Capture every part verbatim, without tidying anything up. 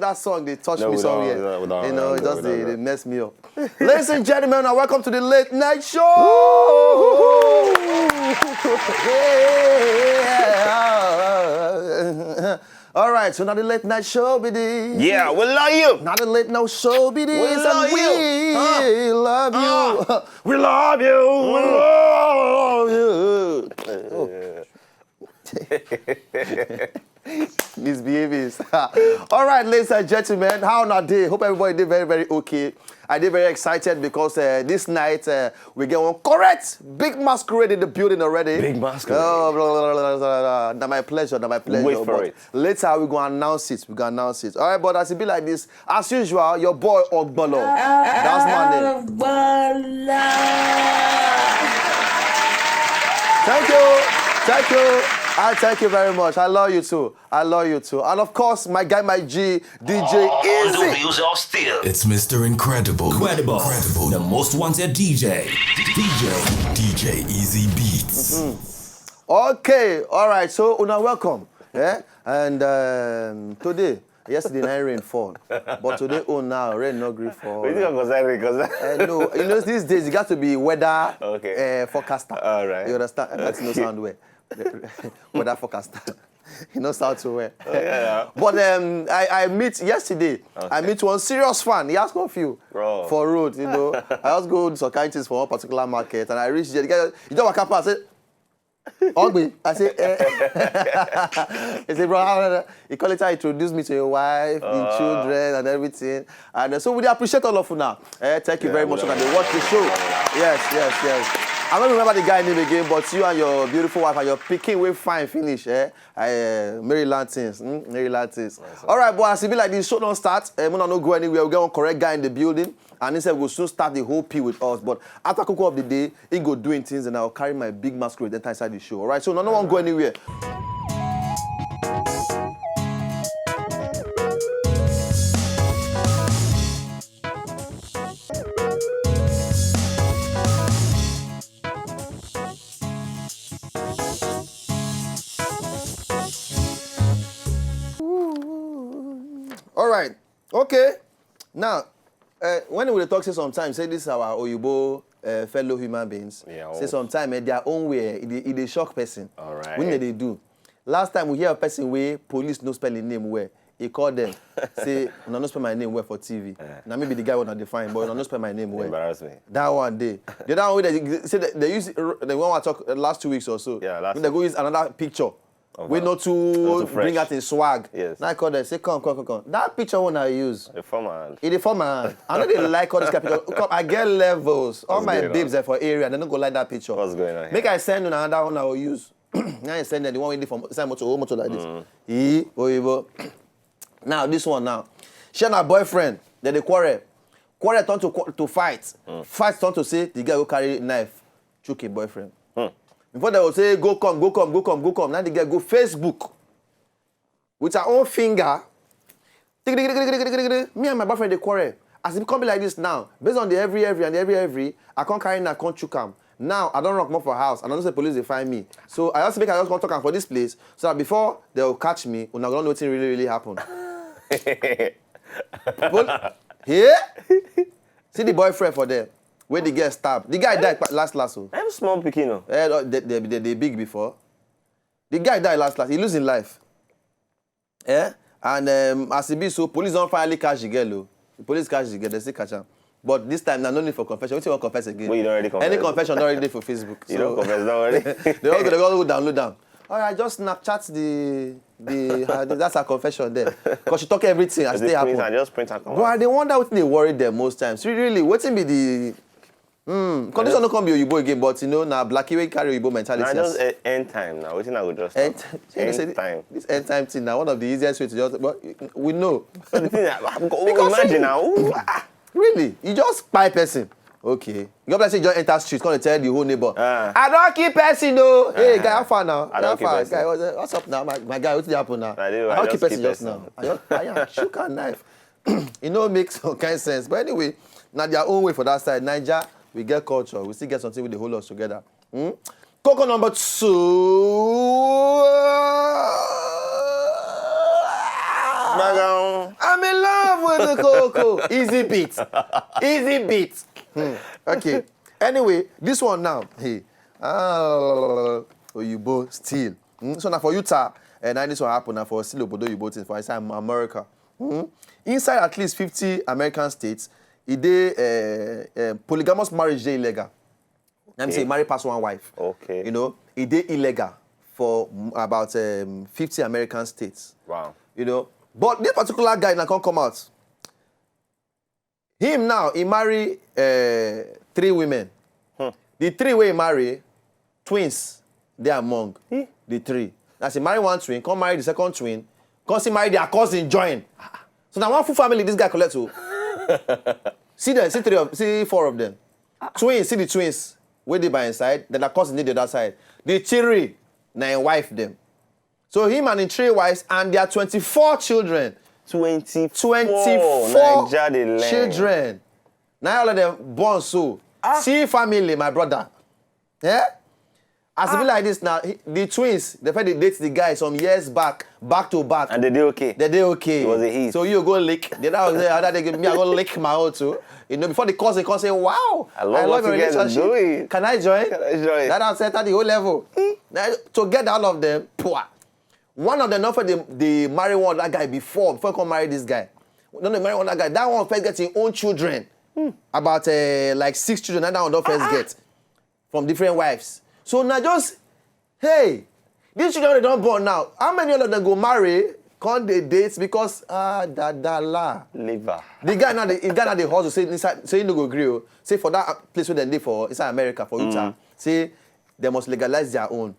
that song dey touch me somewhere. You know, it just dey mess me up. Ladies and gentlemen, now welcome to the late night show. Yeah. All right, so now the late night show be this. Yeah, we love you. Now the late night show be this. We love you. We love you. We love you. We love you. Misbehaving. All right, ladies and gentlemen, how una dey? Hope everybody dey very, very okay. I dey very excited because uh, this night uh, we get one correct big masquerade in the building already. Big masquerade. Oh, blah, blah, blah, blah, blah. Na my pleasure, na my pleasure. Wait for it. Later we go announce it. We go announce it. All right, but as it be like this, as usual, your boy Ogbolo. That's my name. Thank you. Thank you. I thank you very much. I love you too. I love you too. And of course, my guy, my G, D J Easy. It's Mister Incredible. Incredible. Incredible. The most wanted D J. D J. D J Easy Beats. Okay, all right. So, una welcome. Yeah, and um, today, yesterday night rain fall, but today own now rain no gree fall. Wetin go concern rain? Concern. Uh, no, you know these days you got to be weather okay. uh, forecaster. All right. You understand? That's no sound way. Weather forecaster. You know sound so well. Oh, yeah, yeah. But um, I, I meet yesterday. Okay. I meet one serious fan. He asked for you Bro. for road. You know, I was going to some kind things for one particular market, and I reached there. The guy, he just walk up and said, Ogbe. I say, eh. He said, bro, how, he called it, introduced me to your wife, the uh, children, and everything. And uh, so we appreciate all of you now. Eh, thank you yeah, very much. And they watch the show. Yes, yes, yes. I don't remember the guy name again, but you and your beautiful wife and your pikin will fine finish. Eh? I, uh, Mary Lantins. Hmm? Mary Lantins. All right, but as it be like this, show don't start. Uh, Mona no go anywhere. We get one correct guy in the building. And he said we'll soon start the whole P with us. But after Coco of the day, he go doing things and I'll carry my big masquerade enter inside the show. All right, so no, no one go anywhere. All right. Okay. Now, uh, when we talk, say sometimes, say this is our Oyibo uh, fellow human beings. Yeah, say sometimes uh, their own way, it, it, it shock person. All right. When they do. Last time we hear a person where police no spell his name well, he called them, say, "Una no spell my name well for T V." Uh. Now maybe the guy wanna define, but "Una no spell my name well." Embarrass me. That one day. The other one they say they, they use the one I talk last two weeks or so. Yeah, last. They go use another picture. We not to bring out in swag. Yes. Now I call them, say, come, come, come, come. That picture one I use. The former hand. In the former hand. I know they like all this kind of picture. Come, I get levels. All my babes are for area. They don't go like that picture. What's going on here? Make I send another one I will use. Now I send them the one with the from send motor, motor like this. Mm. Ee, oyibo. Now this one now. She and her boyfriend, then they quarrel. Quarrel turn to to fight. Mm. Fight turn to say the girl go carry knife, chook him boyfriend. Mm. Before they will say, go come, go come, go come, go come. Now the girl go Facebook with her own finger. Me and my boyfriend they quarrel. As it come be like this now, based on the every every and the every every, I can't carry now, can't chook am. Now I don't rock more for house, and I don't say police they find me. So I also make I just come talk am for this place, so that before they will catch me, una go know wetin really really happen. Pol- here, see the boyfriend for there, where the girl stab. The guy died last last. Oh. I'm small pikin. Oh. Eh, they, they, they, they big before. The guy died last last. He lose his life. Eh? And um, as e be so, police don finally catch the girl. Oh. The police catch the girl, they still catch am. But this time, now no need for confession. Wetin you wan confess again? Well, you don already confess. Any confession don already dey for Facebook. You so don confess, don't worry. They all go, they all go download am. All right, just Snapchat the the uh, that's her confession there. Because she talk everything as they happen. I just print and come. But I dey wonder wetin dey worry them most times. Really, wetin be the Mm, condition no come be oyibo again, but you know na black wey carry oyibo mentality. Na just e- end time now. Wetin I go just end, talk? End time. This end time thing na one of the easiest way to just. But we know. So the thing, ah, go- Because imagine now. Ooh, ah, really, you just kpai person. Okay, you go like say you just enter street, come dey tell the whole neighbor. Ah. I don kill person o. Hey, guy, how far now? I don How kill far, person. Guy? What's, what's up now, my, my guy? Wetin dey happen now? I dey- I I don just kill kill person person. Just now. I just I shook a knife. E no make some kind sense. But anyway, na their own way for that side. Naija, we get culture. We still get something wey dey hold us together. Hmm? Koko number two. Magan. I'm in love with the coco. Easy beat. Easy beat. Hmm. Okay. Anyway, this one now. Hey. Ah, Oyibo still. Hmm? So now for Utah, and now this one happen now for still Obodo Oyibo thing for inside Am- America. Hmm? Inside at least fifty American states, e dey uh, uh, polygamous marriage dey illegal. Let me say, Okay. marry pass one wife. Okay. You know, e dey illegal for mm, about um, fifty American states. Wow. You know, but this particular guy now come come out. Him now he marry uh, three women. The three wey he marry, twins dey among the three. As he marry one twin, come marry the second twin, come still marry their cousin join. So na one full family this guy collect o. See them, see three of, see four of them. Twins, see the twins wey dey by him side, then the cousin dey the other side. The three na him wife dem. So him and him three wives and their twenty-four children. Twenty-four. Twenty-four Naija dey learn. Children. Now all of them born so. See family, my brother. Yeah? As e be like this now, he- the twins, they first dey date the guy some years back, back to back. And they dey okay. They dey okay. It was a hit. So you go lick. The other, the other day, me I go lick my own too. You know, before the cousin come say, "Wow, I love I what love your you guys are relationship. Doing. Can I join?" Can I join? That has set the whole level. Now, together, all of them, poor. One of them, not for the, the marry one that guy before, before come marry this guy. No, they marry one that guy. That one first get his own children. About uh, like six children. That one don't first get from different wives. So now just hey, these children they don't born now. How many of them go marry? Can't they date because ah da da la. Liver. The guy now, the, the guy now they hustle say inside, say he no go gree o. Say for that place where they live for inside America for Utah. Say they must legalize their own.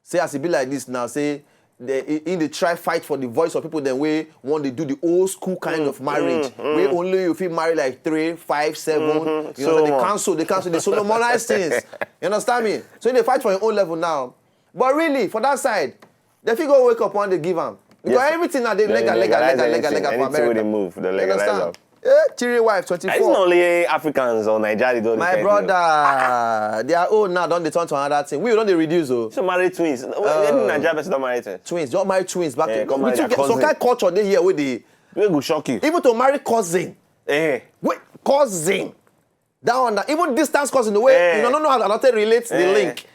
Say as e be like this now, say they in dey try fight for the voice of people then wey want dey do the old school kind of marriage wey only you fit marry like three, five, seven. You know, So they much. cancel, they cancel, they solemnize things. You understand me? So they fight for your own level now. But really, for that side, they fit go wake up one day give am because Yes. everything na dey They legal, legal, legalize legal, legal, anything. legal for Anything wey America. they move, they You legalize understand? am. Eh, three wife, It's not twenty-four. only Africans or Nigeria they do all this My kind of thing. brother, their own now don dey turn to another thing. We don dey reduce o. So marry twins. Any Nigeria person don marry twins. Twins, don marry twins back Eh, to come marry with their two- some cousin. kind culture dey here wey dey Wey go shock you. even to marry cousin. Eh. Wait, cousin. That one, that even distance cousin, the way Eh. you don't know how to relate the Eh. link.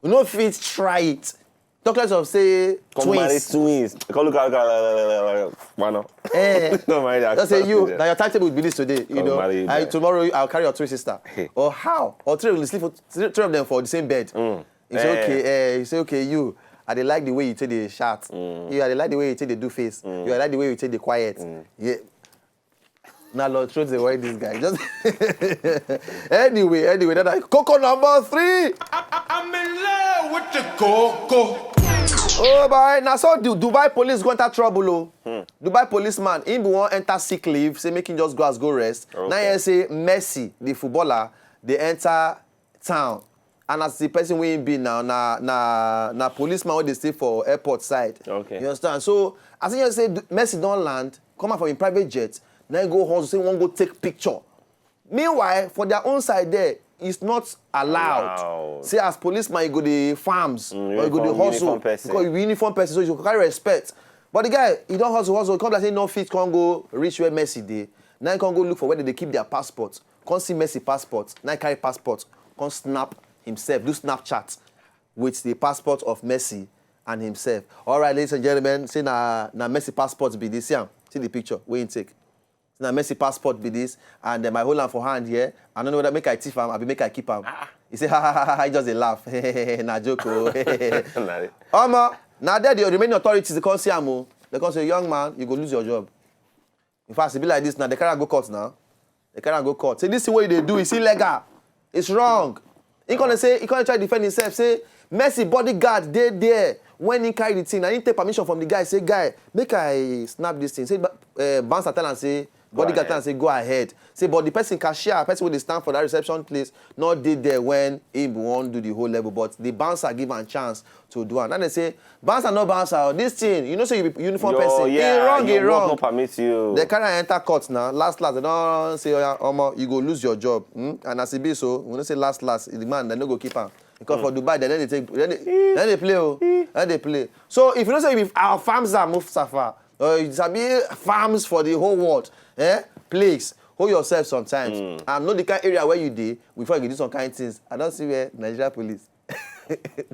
You know, fit try it. Talk less of say Come marry twins. Twins. Come look at look at look at look at look at. Why not? Eh. Don't marry that. Just say you. Yeah. Now your timetable will be this today. You Come know, marry you, I, guy. Tomorrow I'll carry your twin sister. Or how? Or three will sleep for three, three of them for the same bed. You say Eh. okay. Eh, you say okay. You. I dey like the way you take the shot. You. I dey like the way you take the do face. You. I like the way you take the quiet. Yeah. Now Lord Trade dey worry this guy. Just anyway, anyway, that coco number three. I'm in love with the coco. Oh boy, now so Du- Dubai police go enter trouble. Oh. Dubai policeman, he be wan enter sick leave, say make him just go as go rest. Now he say Messi, the footballer, they enter town. And as the person wey him be now, na na na policeman wey dey stay for airport side. Okay. You understand? So as he just say Du- Messi don land, come out from him private jet, now he go hustle, say he wan go take picture. Meanwhile, for their own side there, it's not allowed. Wow. Say as policeman, you go the farms or you go the uniform hustle person. Because you be uniform person, so you go carry respect. But the guy, he don hustle, hustle, come like say no fit, come go reach where Messi dey. Now he come go look for where they keep their passport. Come see Messi passport. Now he carry passport. Come snap himself, do Snapchat with the passport of Messi and himself. All right, ladies and gentlemen, say na na Messi passport be this. See am. See the picture wey he take. Na Messi passport be this, and um, I hold am for hand here. I don't know whether make I thief am, abi make I keep am. He say, ha ha ha ha, he just dey laugh. Na joke o. Nah. Omo, na there the remaining authorities dey come see am o. They come say, young man, you go lose your job. In fact, e be like this now. They carry am go court now. They carry am go court. Say this thing wey you dey do is illegal. It's wrong. He come dey say, he come dey try defend himself. Say Messi bodyguard dey there when he carry the thing. And he take permission from the guy. Say, guy, make I snap this thing. Say, uh, bouncer tell am say, bodyguard tell am say, go ahead. Say, but the person cashier, person wey dey stand for that reception place, not dey there when he wan do the whole level. But the bouncer give am chance to do am. Now they say, bouncer no bouncer. Oh, this thing, you know, say you be uniform Your, person. yeah, e wrong, e your work wrong. No permit you. They carry am enter court now. Last, last, they don say, oya, omo, you go lose your job. Hmm? And as e be so, we no say last, last, the man, they no go keep am. Because for Dubai, they no dey take, they no dey, they no dey play, oh, they no dey play. So if you know say if our farms are move Safa, Uh, you sabi farms for the whole world. Eh? Please, hold yourself sometimes. And know the kind area where you dey before you do some kind things. I don't see where Nigeria police.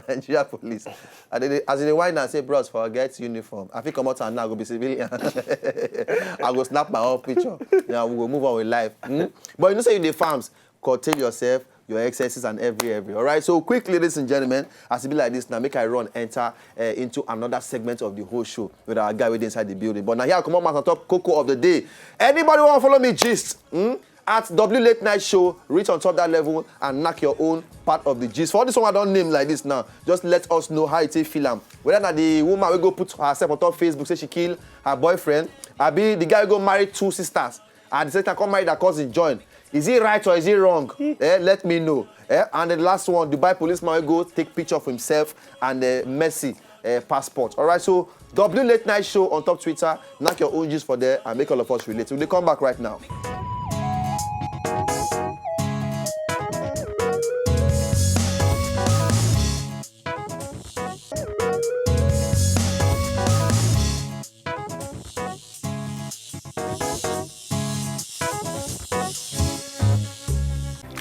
Nigeria police. I dey, as they whine and say, "Bros, forget uniform. I fit come out and now go be civilian." I go snap my own picture. Now we go move on with life. Hmm? But you know say you dey farms, curtail yourself, your excesses and every, every. All right, so quick, ladies and gentlemen, as it be like this now, make I run enter uh, into another segment of the whole show with our guy within inside the building. But now here I come on, on top cocoa of the day. Anybody want to follow me gist? Hmm? At W Late Night Show, reach on top that level and knock your own part of the gist. For this one, I don't name like this now. Just let us know how you take feel am. Whether na the woman will go put herself on top Facebook, say she kill her boyfriend, abi the guy go marry two sisters, and the second come marry their cousin join. Is it right or is it wrong? Eh, let me know. Eh, and the last one, Dubai policeman will go take picture of himself and uh, Messi uh, passport. All right, so W Late Night Show on top Twitter. Knock your own gist for there and make all of us relate. We'll come back right now.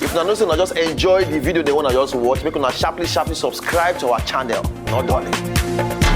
If una know say una just enjoy the video, they wanna just watch, make una sharply, sharply subscribe to our channel. Not darling.